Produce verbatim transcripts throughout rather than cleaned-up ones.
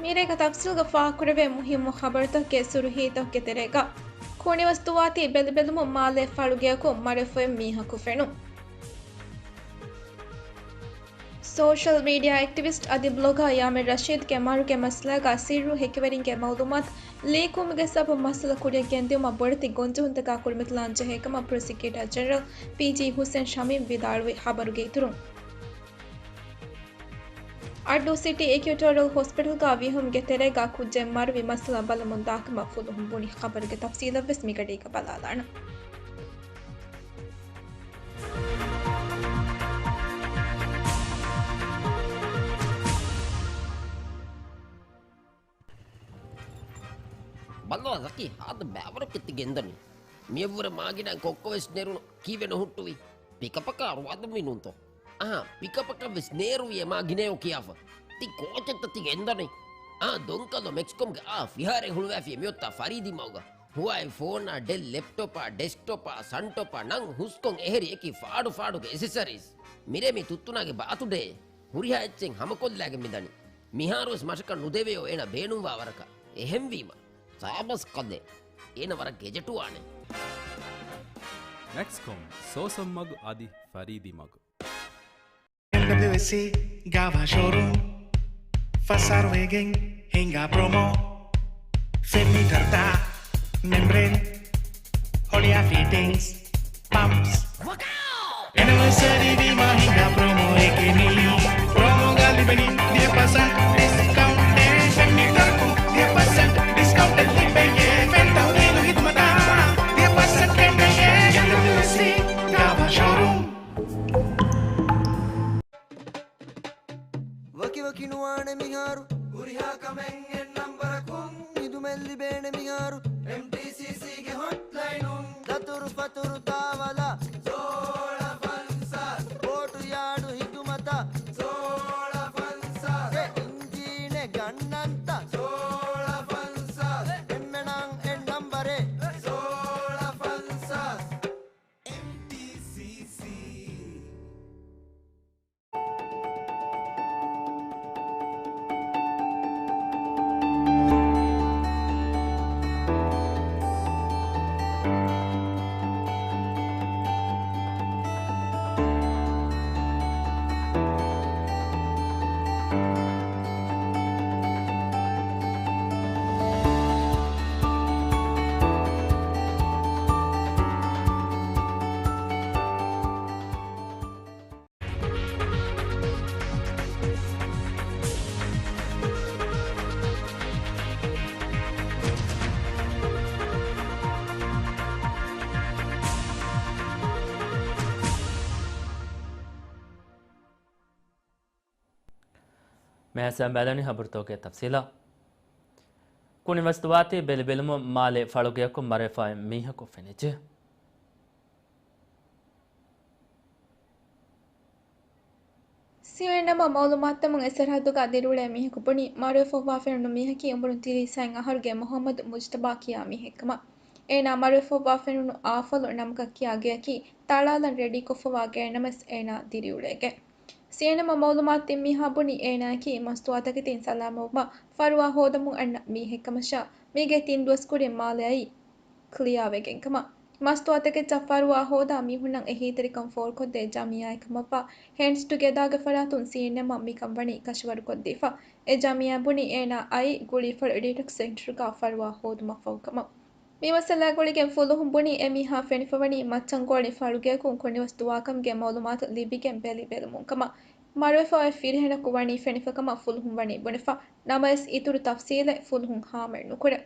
މިރޭގަ ތަފްސީލްގަ ފާހަގަކުރެވޭ މުހިއްމު ޚަބަރުތަކެއް ސުރުޚީތަކުގެ ތެރޭގަ. ކުނިވަސް ދުވާތީ ބެލިބެލުމުން މާލޭ ފަޅުގެއަކުން މަރުވެފައި މީހަކު ފެނުން. ސޯޝަލް މީޑިއާ އެކްޓިވިސްޓް އަދި ބްލޮގާ ޔާމިރް ރަޝީދުގެ މަރުގެ މައްސަލާގަ ސިއްރު ހެކިވެރިންގެ މައުލޫމާތު ލީކްވުމުގެ ސަބަބުން މައްސަލަ ކުރިއަށް ގެންދިއުމަށް ބޮޑެތި ގޮންޖެހުންތަކާ ކުރިމަތިލާން ޖެހޭ ކަމަށް ޕްރޮސިކިއުޓާ ޖެނެރަލް ޕީޖީ ހުސެން ޝަމީމް ވިދާޅުވި ޚަބަރުގެ އިތުރުން. އައްޑޫ ސިޓީ އިކްއިޓޯރިއަލް ހޮސްޕިޓަލްގަ ވިހުމުގެ ތެރޭގަ ކުއްޖެއް މަރުވި މައްސަލަ ބަލަމުން ދާކަމަށް ފުލުހުން ބުނި ޚަބަރުގެ ތަފްސީލަށްވެސް މިގަޑީގަ ބަލާލާނަން. ބަލަ ޒަކީ ހާދަ ބައިވަރު ކެތި ގެންދަނީ. މިއަށްވުރެ މާގިނަ ކޮއްކޮ ވެސް ނެރުނު ކީވެ ނުހުއްޓުވި. ޕިކަޕަކާ ރުވާދުންވީ ނޫންތޯ؟ އަހާ، ޕިކަޕަކަށް ވެސް ނޭރުވި އެ މާ ގިނަޔޯ ކިޔާފަ. ތި ކޯޗެއްތަ ތި ގެންދަނީ؟ އާ، ދޮންކަލޯ މެކްސްކޮމްގެ އާ ފިހާރައެއް ހުޅުވައިފި މިއޮތާ ފަރީދީ މަގުގަ. ހުވާއި ފޯނާ، ޑެލް ލެޕްޓޮޕާ، ޑެސްކްޓޮޕާ، ސަންޓޮޕާ ނަން ހުސްކޮން އެހެރި އެކި ފާޑު ފާޑުގެ އެސެސަރީސް. މިރޭ މި ތުއްތުނާގެ ބާތުޑޭ. ހުރިހާ އެއްޗެއް ހަމަކޮށްލާގެން މިދަނީ. މިހާރުވެސް މަށަކަށް ނުދެވެޔޯ އޭނަ ބޭނުންވާ ވަރަކަށް. އެހެންވީމަ. ސާބަސް ކަލޭ. އޭނަ ވަރަށް ގެޖެޓުވާނެ. މެކްސްކޮމް، ސޯސަން މަގު އަދި ފަރީދީ މަގު. އެމްޑަބްލިއުއެސްސީ ގާވާ ޝޯރޫމް. ފަސް އަހަރު ވެގެން ހިނގާ ޕްރޮމޯ. ފެން މީޓަރުތައް، މެމްބްރޭން، ހޮޅިއާ ފިޓިންގްސް، ޕަމްޕްސް. އެނިވަރސަރީ ވީމާ ހިނގާ ޕްރޮމޯއެކޭ މީ. ޕްރޮމޯގަ ލިބެނީ ދިހަ ޕަސެންޓް ޑިސްކައުންޓެއް. ފެން މީޓަރަކުން ދިހަ ޕަސެންޓް ޑިސްކައުންޓެއް ލިބެޔޭ. ފެން ތަހުލީލު ހިދުމަތާ ދިހަ ޕަސެންޓް ކެނޑެޔޭ. އެމްޑަބްލިއުއެސްސީ ގާވާ ޝޯރޫމް. ވަކިވަކި ނުވާނެ މިހާރު ހުރިހާ ކަމެއް އެއް ނަންބަރަކުން. ހިދުމަތް ލިބޭނެ މިހާރު އެމްޓީސީސީގެ ހޮޓްލައިނުން. ދަތުރު ފަތުރު ތާވަލާ ސޯޅަ ފަންސާސް. ބޯޓު ޔާޑު ހިދުމަތަށް ސޯޅަ ފަންސާސް. އެ އިންޖީނެއް ގަންނަންތަ ސޯޅަ ފަންސާސް. އެންމެނަށް އެއް ނަންބަރެއް ސޯޅަ ފަންސާސް. އެމްޓީސީސީ. މިހާ ސަމްބަލަނީ ހަބަރުތަކުގެ ތަފްސީލާ. ކުނިވަސް ދުވާތީ ބެލިބެލުމުން މާލޭ ފަޅުގެއަކުން މަރުވެފައި މީހަކު ފެނިއްޖެ. ސީއެންއެމްއަށް މައުލޫމާތުދެމުން އެ ސަރަހައްދުގަ ދިރިއުޅޭ މީހަކު ބުނީ، މަރުވެފައިވާ ފެނުނު މީހަކީ އުމުރުން ތިރީސް އަހަރުގެ މުހައްމަދު މުޖްތަބާ ކިޔާ މީހެއްކަމަށް. އޭނާ މަރުވެފައިވާ ފެނުނު އާފަލު ނަމަކަށް ކިޔާ ގެއަކީ ތަޅާލަން ރެޑީކޮށްފަވާ ގެއެއް ނަމަވެސް އޭނާ ދިރިއުޅޭ ގެ. ސީއެންއެމްއަށް މައުލޫމާތު ދިން މީހާ ބުނީ އޭނާއަކީ މަސްތުވާތަކެތިން ސަލާމަތްވުމަށް ފަރުވާ ހޯދަމުން އަންނަ މީހެއްކަމަށާ، މީގެ ތިން ދުވަސް ކުރިން މާލެ އައީ ކްލިއާވެގެންކަމަށް. މަސްތުވާތަކެއްޗަށް ފަރުވާ ހޯދާ މީހުންނަށް އެހީތެރިކަން ފޯރުކޮށްދޭ ޖަމިއްޔާއެއްކަމަށްވާ ހެންޑްސް ޓުގެދާގެ ފަރާތުން ސީއެންއެމްއަށް މިކަން ވަނީ ކަށަވަރުކޮށްދީފަ. އެ ޖަމިއްޔާ ބުނީ އޭނާ އައީ ގުޅީފަޅު ޑިޓެކް ސެންޓަރުގަ ފަރުވާ ހޯދުމަށްފަހުކަމަށް. މި މައްސަލާގެ ގުޅިގެން ފުލުހުން ބުނީ އެ މީހާ ފެނިފަވަނީ މައްޗަންގޯޅި ފަޅުގެއަކުން ކުނިވަސް ދުވާކަމުގެ މައުލޫމާތު ލިބިގެން ބެލި ބެލުމުން ކަމަށް. މަރުވެފައި ފިރިހެނަކު ވަނީ ފެނިފަ ކަމަށް ފުލުހުން ވަނީ ބުނެފަ. ނަމަވެސް އިތުރު ތަފްސީލެއް ފުލުހުން ހާމަ ނުކުރޭ.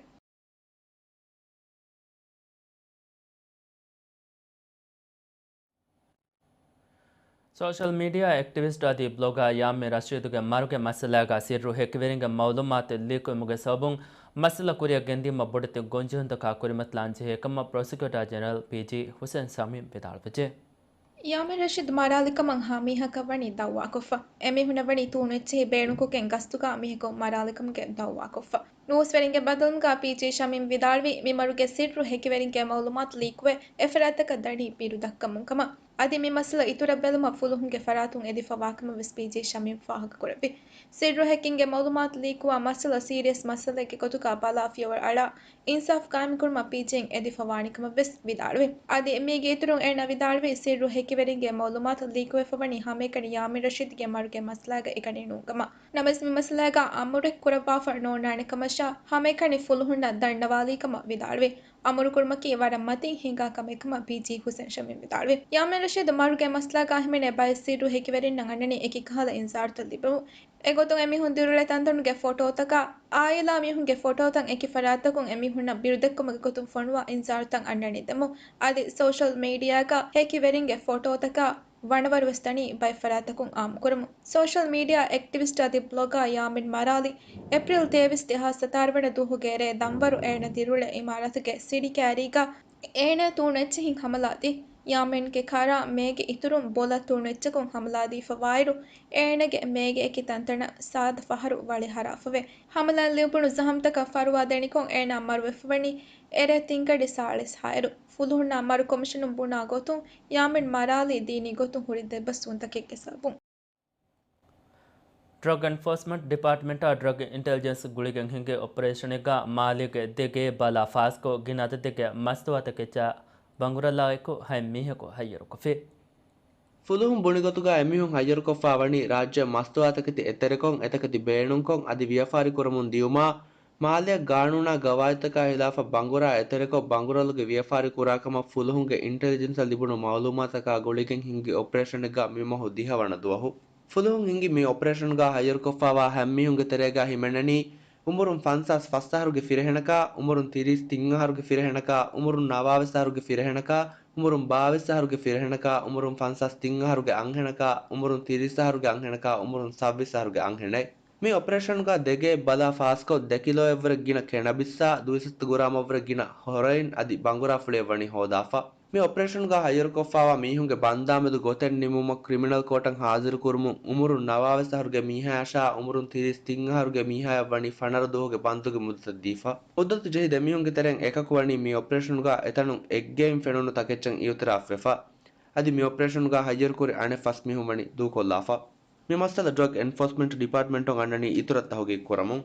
ސޯޝަލް މީޑިއާ އެކްޓިވިސްޓް އަދި ބްލޮގާ ޔާމި ރަޝީދުގެ މަރުގެ މައްސަލާގަ ސިއްރު ހެކިވެރިންގެ މައުލޫމާތު ލީކްވުމުގެ ސަބަބުން މައްސަލަ ކުރިއަށް ގެންދިއުމަށް ބޮޑެތި ގޮންޖެހުންތަކާ ކުރިމަތިލާން ޖެހޭ ކަމަށް ޕްރޮސިކިއުޓާ ޖެނެރަލް ޕީޖީ ހުސެން ޝަމީމް ވިދާޅުވެއްޖެ. ޔާމި ރަޝީދު މަރާލިކަމަށް ހަ މީހަކަށް ވަނީ ދައުވާކޮށްފަ. އެމީހުންނަށް ވަނީ ތޫނު އެއްޗެހި ބޭނުންކޮށްގެން ގަސްތުގަ މީހަކު މަރާލިކަމުގެ ދައުވާކޮށްފަ. ނޫސްވެރިންގެ ބައްދަލުގަ ޕީޖީ ޝަމީމް ވިދާޅުވީ، މި މަރުގެ ސިއްރު ހެކިވެރިންގެ މައުލޫމާތު ލީކްވެ، އެފަރާތްތަކަށް ދަނީ ބިރު ދައްކަމުން ކަމަށް. އަދި މި މައްސަލަ އިތުރަށް ބެލުމަށް ފުލުހުންގެ ފަރާތުން އެދިފަވާކަމަށް ވެސް ޕީޖީ ޝަމީމް ފާހަގަކުރެއްވި. ސިއްރު ހެކިންގެ މައުލޫމާތު ލީކުވާ މައްސަލަ ސީރިއަސް މައްސަލައެއްގެ ގޮތުގަ ބަލާ ފިޔަވަޅު އަޅާ، އިންސާފު ޤާއިމުކުރުމަށް ޕީޖީއިން އެދިފަވާނެކަމަށް ވެސް ވިދާޅުވި. އަދި މީގެ އިތުރުން އޭނާ ވިދާޅުވީ، ސިއްރު ހެކިވެރިންގެ މައުލޫމާތު ލީކުވެފަވަނީ ހަމައެކަނި ޔާމީން ރަޝީދުގެ މަރުގެ މައްސަލާގަ އެކަނި ނޫންކަމަށް. ނަމަވެސް މި މައްސަލާގަ އަމުރެއް ކުރައްވާފަ ނޯންނާނެކަމަށާ ހަމައެކަނި ފުލުހުންނަށް ދަންނަވާލީކަމަށް ވިދާޅުވި. އަމުރުކުރުމަކީ ވަރަށް މަތިން ހިނގާ ކަމެއްކަމަށް ޕީޖީ ހުސެން ޝަމީމް ވިދާޅުވި. ޔާމީން ރަޝީދު މަރުގެ މައްސަލާގަ ހިމެނޭ ބައެއް ސިއްރު ހެކިވެރިންނަށް އަންނަނީ އެކި ކަހަލަ އިންޒާރުތައް ލިބުނު. އެގޮތުން އެމީހުން ދިރިއުޅޭ ތަންތަނުގެ ފޮޓޯތަކާ، އާއިލާ މީހުންގެ ފޮޓޯތައް އެކި ފަރާތްތަކުން އެމީހުންނަށް ބިރުދެއްކުމުގެ ގޮތުން ފޮނުވާ އިންޒާރުތައް އަންނަނީ ދެމުން. އަދި ސޯޝަލް މީޑިއާގަ ހެކިވެރިންގެ ފޮޓޯތަކާ ވަނަވަރު ވެސް ދަނީ ބައެއް ފަރާތްތަކުން އާއްމުކުރަމުން. ސޯޝަލް މީޑިއާ އެކްޓިވިސްޓް އަދި ބްލޮގާ ޔާމީން މަރާލީ، އޭޕްރިލް ތޭވީސް، ދެހާސް ސަތާރަ ވަނަ ދުވަހުގެ ރޭ ދަންވަރު އޭނަ ދިރިއުޅޭ އިމާރާތުގެ ސިޑި ކައިރީގަ އޭނަ ތޫނު އެއްޗިހިން ހަމަލާ ދީ. ޔާމީންގެ ކަރާ މޭގެ އިތުރުން ބޮލަށް ތޫނު އެއްޗަކުން ހަމަލާ ދީފަވާއިރު، އޭނަގެ މޭގެ އެކި ތަންތަނަށް ސާދަ ފަހަރު ވަޅި ހަރާފަވޭ. ހަމަލާ ލިބުނު ޒަހަމްތަކަށް ފަރުވާ ދެނިކޮށް އޭނާ މަރުވެފަވަނީ އެރޭ ތިން ގަޑި ސާޅީސް ހާއިރު. ފުލުހުންނާ މަރު ކޮމިޝަނުން ބުނާ ގޮތުން، ޔާމީން މަރާލީ ދީނީ ގޮތުން ހުރި ދެބަސްވުންތަކެއްގެ ސަބަބުން. ޑްރަގް އެންފޯސްމަންޓް ޑިޕާޓްމަންޓާ ޑްރަގް އިންޓެލިޖެންސް ގުޅިގެން ހިންގި އޮޕަރޭޝަނެއްގަ މާލޭގެ ދެގޭ ބަލާ ފާސްކޮށް، ގިނަ އަދަދެއްގެ މަސްތުވާތަކެއްޗާ ބަނގުރަލާއެކު ހަތް މީހަކު ހައްޔަރުކޮށްފި. ފުލުހުން ބުނިގޮތުގަ އެމީހުން ހައްޔަރުކޮށްފާ ވަނީ، ރާއްޖެ މަސްތުވާތަކެތި އެތެރެކޮށް، އެތަކެތި ބޭނުންކޮށް، އަދި ވިޔަފާރި ކުރަމުން ދިޔުމާ، މާލެއަށް ގާނޫނާ ގަވާއިދުތަކާ ހިލާފަށް ބަނގުރާ އެތެރެކޮށް، ބަނގުރަލުގެ ވިޔަފާރި ކުރާކަމަށް ފުލުހުންގެ އިންޓެލިޖެންސަށް ލިބުނު މައުލޫމާތަކާ ގުޅިގެން ހިންގި އޮޕަރޭޝަނެއްގަ މި މަހު ދިހަ ވަނަ ދުވަހު. ފުލުހުން ހިންގި މި އޮޕަރޭޝަންގަ ހައްޔަރުކޮށްފާވާ ހަތް މީހުންގެ ތެރޭގަ ހިމެނެނީ، އުމުރުން ފަންސާސް ފަސް އަހަރުގެ ފިރިހެނަކާ، އުމުރުން ތިރީސް ތިން އަހަރުގެ ފިރިހެނަކާ، އުމުރުން ނަވާވީސް އަހަރުގެ ފިރިހެނަކާ، އުމުރުން ބާވީސް އަހަރުގެ ފިރިހެނަކާ، އުމުރުން ފަންސާސް ތިން އަހަރުގެ އަންހެނަކާ، އުމުރުން ތިރީސް އަހަރުގެ އަންހެނަކާ، އުމުރުން ސައްބީސް އަހަރުގެ އަންހެނެއް. މި އޮޕަރޭޝަނުގަ ދެގޭ ބަލާ ފާސްކޮށް، ދެ ކިލޯއެއްވުރެ ގިނަ ކެނަބިސްއާ، ދުއިސައްތަ ގުރާމަށްވުރެ ގިނަ ހޮރޮއިން އަދި ބަނގުރާފުޅިއެއް ވަނީ ހޯދާފަ. މި އޮޕަރޭޝަނުގަ ހައްޔަރުކޮށްފާވާ މީހުންގެ ބަންދާމެދު ގޮތެއް ނިމުމަށް ކްރިމިނަލް ކޯޓަށް ހާޒިރުކުރުމުން، އުމުރުން ނަވާވީސް އަހަރުގެ މީހާޔަށާ އުމުރުން ތިރީސް ތިން އަހަރުގެ މީހާޔަށް ވަނީ ފަނަރަ ދުވަހުގެ ބަންދުގެ މުއްދަތެއް ދީފަ. މުއްދަތު ޖެހި ދެމީހުންގެ ތެރެއިން އެކަކު ވަނީ މި އޮޕަރޭޝަނުގަ އެތަނުން އެއްގެއިން ފެނުނު ތަކެއްޗަށް އިއުތިރާފްވެފަ. އަދި މި އޮޕަރޭޝަނުގަ ހައްޔަރުކުރި އަނެއް ފަސް މީހުން ވަނީ ދޫކޮށްލާފަ. މި މައްސަލަ ޑްރަގް އެންފޯސްމަންޓް ޑިޕާޓްމަންޓުން އަންނަނީ އިތުރަށް ތަހުގީގު ކުރަމުން.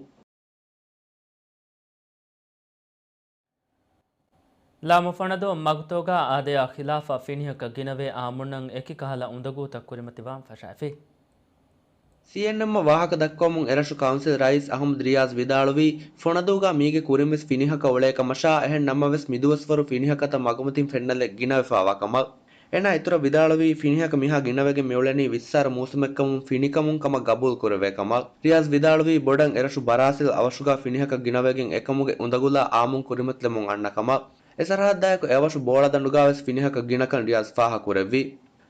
ލާމު ފޮނަދޫ މަގުތޯގާ އާދަޔާ ޚިލާފަށް ފިނިހަކަ ގިނަވެ، އާއްމުންނަށް އެކި ކަހަލަ އުނދަގޫތައް ކުރިމަތިވާން ފަށާފި. ސީއެންއެމްއަށް ވާހަކަ ދައްކަވަމުން އެރަށު ކައުންސިލް ރައީސް އަހުމަދު ރިޔާޒް ވިދާޅުވީ، ފޮނަދޫގާ މީގެ ކުރިންވެސް ފިނިހަކަ އުޅޭ ކަމަށާ، އެހެން ނަމަވެސް މިދުވަސްވަރު ފިނިހަކަތައް މަގުމަތިން ފެންނަލެއް ގިނަވެފާވާ ކަމަށް. އޭނާ އިތުރަށް ވިދާޅުވީ، ފިނިހަކަ މިހާ ގިނަވެގެން މިއުޅެނީ ވިއްސާރަ މޫސުމެއްކަމުން ފިނިކަމުން ކަމަށް ގަބޫލު ކުރެވޭ ކަމަށް. ރިޔާޒް ވިދާޅުވީ، ބޮޑަށް އެރަށު ބަރާސިލް އަވަށުގާ ފިނިހަކަ ގިނަވެގެން އެކަމުގެ އުނދަގުލާ އާއްމުން ކުރިމަތިލަމުން އަންނަ ކަމަށް. އެ ސަރަހައްދާއެކު އެއަވަށު ބޯޅަދަނޑުގާވެސް ފިނިހަކަ ގިނަކަން ރިޔާޒް ފާހަކުރެއްވި.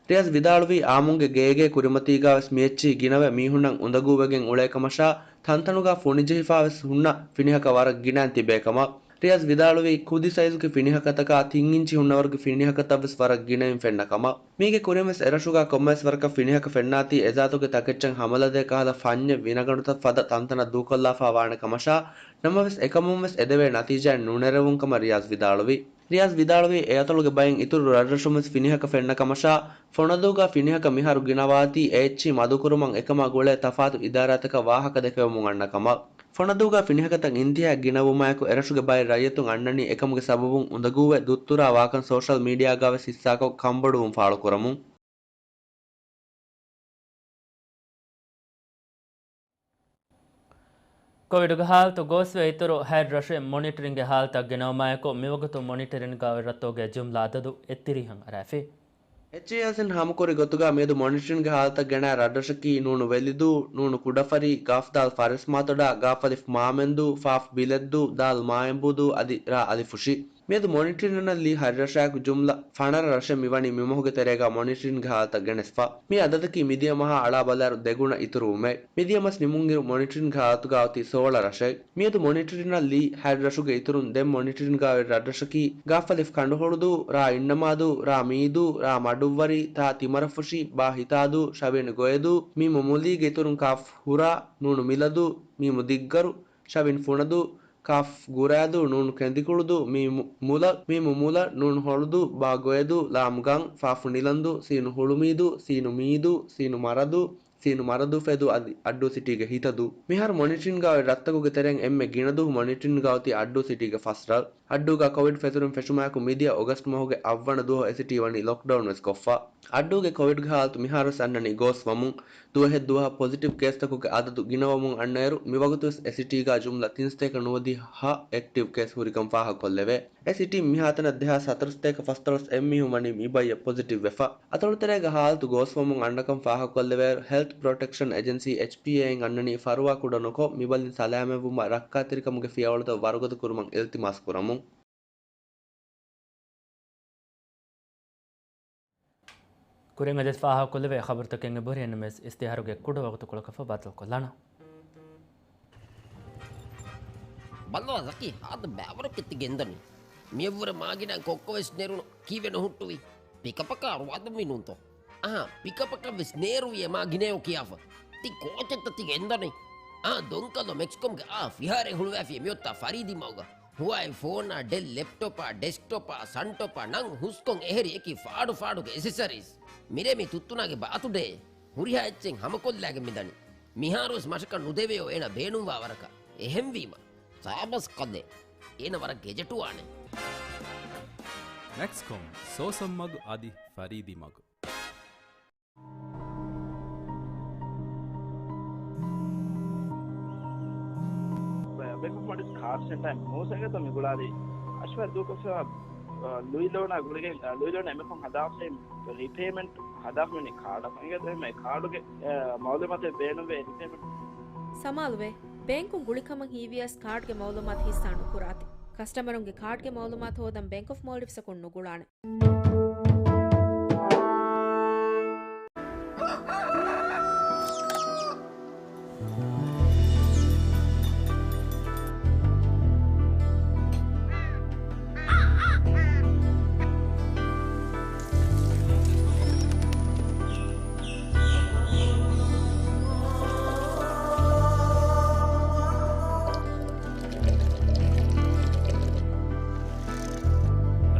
ރިޔާޒް ވިދާޅުވީ، އާއްމުންގެ ގޭގޭ ކުރިމަތީގާވެސް މިއެއްޗިހި ގިނަވެ މީހުންނަށް އުނދަގޫވެގެން އުޅޭ ކަމަށާ، ތަންތަނުގާ ފުނިޖެހިފާވެސް ހުންނަ ފިނިހަކަ ވަރަށް ގިނައިން ތިބޭ ކަމަށް. ރިޔާޒް ވިދާޅުވީ، ކުދި ސައިޒުގެ ފިނިހަކަތަކާ ތިން އިންޗި ހުންނަވަރުގެ ފިނިހަކަތައްވެސް ވަރަށް ގިނައިން ފެންނަ ކަމަށް. މީގެ ކުރިންވެސް އެރަށުގާ ކޮންމެވެސް ވަރަކަށް ފިނިހަކަ ފެންނާތީ، އެޒާތުގެ ތަކެއްޗަށް ހަމަލަދޭ ކަހަލަ ފަންޏެއް ވިނަގަނޑުތައް ފަދަ ތަންތަނަށް ދޫކޮށްލާފާ ވާނެ ކަމަށާ، ނަމަވެސް އެކަމުންވެސް އެދެވޭ ނަތީޖާއެއް ނުނެރެވުން ކަމަށް ރިޔާޒް ވިދާޅުވި. ރިޔާޒް ވިދާޅުވީ، އެއަތޮޅުގެ ބައިން އިތުރު ރަށްރަށުންވެސް ފިނިހަކަ ފެންނަ ކަމަށާ، ފޮނަދޫގާ ފިނިހަކަ މިހާރު ގިނަވާތީ އެ އެޗްއީ މަދުކުރުމަށް އެކަމާ ގުޅޭ ތަފާތު އިދާރާތަކަށް ވާހަކަ ދެކެވެމުން އަންނަ ކަމަށް. ފޮނަދޫގާ ފިނިހަކަތައް އިންތިހާއަށް ގިނަވުމާއެކު އެރަށުގެ ބައެއް ރައްޔިތުން އަންނަނީ އެކަމުގެ ސަބަބުން އުނދަގޫވެ ދުއްތުރާ ވާކަން ސޯޝަލް މީޑިއާގާވެސް ހިއްސާކޮށް ކަންބޮޑުވުން ފާޅުކުރަމުން. ކޮވިޑުގެ ހާލަތު ގޯސްވެ އިތުރު ހަތް ރަށެއް މޮނިޓަރިންގގެ ހާލަތަށް ގެނައުމާއެކު، މިވަގުތު މޮނިޓަރިންގގާވެ ރަށްތަކުގެ ޖުމްލަ އަދަދު އެއްތިރީހަށް އަރާފި. އެޗްއޭއެސްއިން ހާމަކުރި ގޮތުގަ މިއަދު މޮނިޓަރިންގގެ ހާލަތަށް ގެނައި ރަށްރަށަކީ ނޫނު ވެލިދޫ، ނޫނު ކުޑަފަރި، ގާފް ދާލް ފާރިސްމާތޮޑާ، ގާފް އަލިފް މާމެންދޫ، ފާފް ބިލެއްދޫ، ދާލް މާއެނބޫދޫ އަދި ރާ އަލިފުށި. މިއަދު މޮނިޓަރިންއަށް ލީ ހަތް ރަށާއެކު ޖުމްލަ ފަނަރަ ރަށެއް މިވަނީ މިމަހުގެ ތެރޭގަ މޮނިޓަރިންގގެ ހާލަތަށް ގެނެސްފަ. މި އަދަދަކީ މިދިޔަ މަހާ އަޅާ ބަލާއިރު ދެގުނަ އިތުރުވުމެއް. މިދިޔަ މަސް ނިމުންއިރު މޮނިޓަރިންގގެ ހާލަތުގަ އޮތީ ސޯޅަ ރަށެއް. މިއަދު މޮނިޓަރިންއަށް ލީ ހަތް ރަށުގެ އިތުރުން ދެން މޮނިޓަރިންގގާވެ ރަށްރަށަކީ، ގާފް އަލިފް ކަނޑުހޮޅުދޫ، ރާ އިންނަމާދޫ، ރާ މީދޫ، ރާ މަޑުއްވަރި، ތާ ތިމަރަފުށި، ބާ ހިތާދޫ، ޝަވީން ގޮއެދޫ، މީމު މުލީގެ އިތުރުން ކާފް ހުރާ، ނޫނު މިލަދޫ، މީމު ދިއްގަރު، ޝަވީން ފުނަދޫ، ކާފް ގުރާދޫ، ނޫން ކެނދިކުޅުދޫ، މީމު މުލަ، މީމު މުލަ، ނޫން ހޮޅުދޫ، ބާ ގޮޔަދޫ، ލާމް ގަން، ފާފު ނިލަންދޫ، ސީނު ހުޅުމީދޫ، ސީނު މީދޫ، ސީނު މަރަދޫ، ސީނު މަރަދޫ ފެދޫ އަދި އައްޑޫ ސިޓީގެ ހިތަދޫ. މިހާރު މޮނިޓަރިންގާ ރަށްތަކުގެ ތެރެއިން އެންމެ ގިނަދުވަހު މޮނިޓަރިންގާ އޮތީ އައްޑޫ ސިޓީގެ ފަސް ރަށް. އައްޑޫގާ ކޮވިޑް ފެތުރުން ފެށުމާއެކު މިދިޔަ އޮގަސްޓް މަހުގެ އަށްވަނަ ދުވަހު އެ ސިޓީ ވަނީ ލޮކްޑައުން ވެސް ކޮށްފަ. އައްޑޫގެ ކޮވިޑްގެ ހާލަތު މިހާރުވެސް އަންނަނީ ގޯސްވަމުން. ދުވަހެއް ދުވަހަށް ޕޮޒިޓިވް ކޭސްތަކުގެ އަދަދު ގިނަވަމުން އަންނައިރު، މިވަގުތުވެސް އެ ސިޓީގާ ޖުމްލަ ތިންސަތޭކަ ނުވަދިހަ އެކްޓިވް ކޭސް ހުރިކަން ފާހަގަކޮށްލެވޭ. އެ ސިޓީން މިހާތަނަށް ދެހާސް ހަތަރުސަތޭކަ ފަސްދޮޅަސް އެންމީހުން ވަނީ މި ބައްޔަށް ޕޮޒިޓިވް ވެފަ. އަތޮޅުތެރޭގެ ހާލަތު ގޯސްވަމުން އަންނަކަން ފާހަގަކޮށްލެވޭއިރު، ހެލްތް ޕްރޮޓެކްޝަން އެޖެންސީ، އެޗްޕީއޭ، އިން އަންނަނީ ފަރުވާ ކުޑަ ނުކޮށް، މި ބަލިން ސަލާމަތްވުމަށް ރައްކާތެރިކަމުގެ ފިޔަވަޅުތައް ވަރުގަދަ ކުރުމަށް އިލްތިމާސް ކުރަމުން. ކުރިން އަދި ފާހަގަކޮށްލެވޭ ޚަބަރުތަކެއް އެބަހުރި، އެންމެސް އިސްތިހާރުގެ ކުޑަ ވަގުތުކޮޅަކަށްފަހު ބައްދަލުކޮށްލާނަން. ބަލާ ޒަކީ، ހާދަ ބައިވަރަކަށް ތި ގެންދަނީ. މިއަށްވުރެ މާގިނަ ކޮއްކޮވެސް ނެރުނު ކީއްވެ ނުހުއްޓުވީ؟ ޕިކަޕަކާ ރުވާދަންވީ ނޫންތޯ؟ އަހާ، ޕިކަޕަކަށްވެސް ނޭރުވިއޭ މާ ގިނައޯ ކިޔާފަ. ތި ކޯޗެއްތަ ތި ގެންދަނީ؟ އާ، ދޮންކަލޯ މެކްސްކޮމްގެ އާ ފިހާރައެއް ހުޅުވާފިޔޭ މިއޮތާ ފަރީދީ މަގުގަ. ހުވާއި ފޯނާ، ޑެލް ލެޕްޓޮޕާ، ޑެސްކްޓޮޕާ، ސަންޓޮޕާ ނަން ހުސްކޮން އެހެރި އެކި ފާޑު ފާޑުގެ އެސެސަރީސް. މިރޭ މި ތުއްތުނާގެ ބާތުޑޭ. ހުރިހާ އެއްޗެއް ހަމަކޮށްލާގެން މިދަނީ. މިހާރުވެސް މަށަކަށް ނުދެވެޔޯ އޭނަ ބޭނުންވާ ވަރަކަށް. އެހެންވީމަ، ސާބަސް ކަލޭ. އޭނަ ވަރަށް ގެޖެޓުވާނެ. މެކްސްކޮމް، ސޯސަން މަގު އަދި ފަރީދީ މަގު. ބޭންކް އޮފް މޯލްޑިވްސް ކާޑް ސެންޓަރ މޫސަގަތަ މި ގުޅާލީ އަޝްވަރް ދޫކޮށްފަ، އަ، ލުއި ލޯނާ ގުޅިގެން، އަ، ލުއި ލޯނާ އެންމެ ފަހުން ހަދާފައި ރީޕޭމަންޓް ހަދާފަ މި ކާޑަށް އިނގޭތޯ އެހެން ކާޑުގެ، އަ، މައުލޫމާތެއް ބޭނުންވޭ ރީޕޭމަންޓް. ސަމާލުވޭ. ބޭންކުން ގުޅިކަމަށް ހީވިޔަސް ކާޑްގެ މައުލޫމާތު ހިއްސާ ނުކުރާތި. ކަސްޓަމަރުންގެ ކާޑްގެ މައުލޫމާތު ހޯދަން ބޭންކް އޮފް މޯލްޑިވްސްއަކުން ނުގުޅާނެ.